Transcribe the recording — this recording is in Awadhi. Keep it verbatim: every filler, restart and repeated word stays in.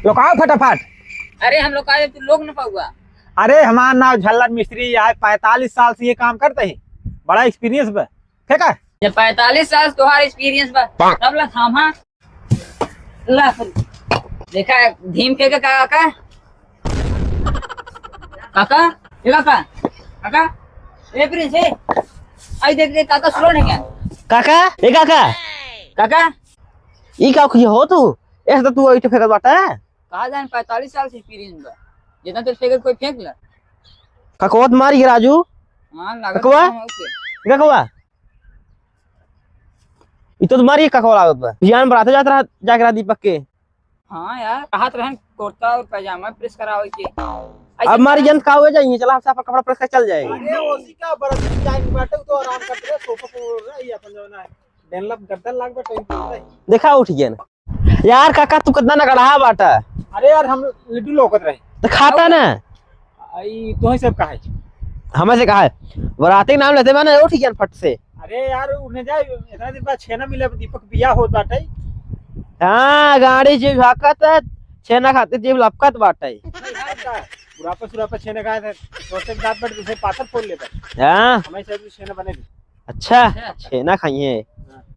लोकाओ फटाफट। अरे हम लोकाओ, तू लोक न पाउआ। अरे हमार नाम झल्लर मिस्त्री है, पैंतालीस साल से ये काम करते हैं, बड़ा experience बा। ठीक है? जब पैंतालीस साल तोहार experience बा, तब ला थामा। ला, देखा, धीम फेंके का, का? काका, ए काका, काका, ए प्रिंस, ए, आई देख, देख, काका slow नहीं क्या? काका, ए काका। काका। ई का कुछ हो तू? ऐसे तो तू ऐसे फेंकत बाटा। कहा जाए, पैंतालीस साल से experience बा। जितना तेरे फेंके कोई फेंक ले। ककवा त मारी गे राजू। हाँ, लागत ककवा? है, ओके। ककवा? ई तो तुम्हारी ककवा लागत बा। बिहान बराते जात रहा, जाके रहा दीपक के। हाँ यार, कहत रहन कुर्ता और पैजामा press करावे के। ऐसे अब मारी का? जंत का हो जाइए, चला हमसे अपन कपड़ा press कर चल जाए। अरे ओसी का बरत जाए बाटे, उ तो आराम करते रहे, सोफा पे रहे, ये अपन जो ना है, डेनलप गर्दन लाग बाटे, इनको रहे। देखा उठ गया ना। यार काका, तू कितना नगड़हा बाटा। अरे यार, हम लिट्टू लौकत रहे। तो खाता ना। आई, तोहे सब कहा है? हमें से कहा है? बराती के नाम लेते माने उठ गया फट से। अरे यार, उन्हें जाए, इतना दिन बाद छेना मिला, दीपक बिया होत बाटे। हाँ, गाड़ी जीभ झाकत है, छेना खातिर जीभ लपकत बाटे। अच्छा, बुढ़ापा सुढ़ापा छेना खाए थे, सोचे के दांत बट दूसरे पाथर फोड़ लेता। हाँ। हमें से भी छेना बने दी। अच्छा, अच्छा। छेना खाइए। हाँ।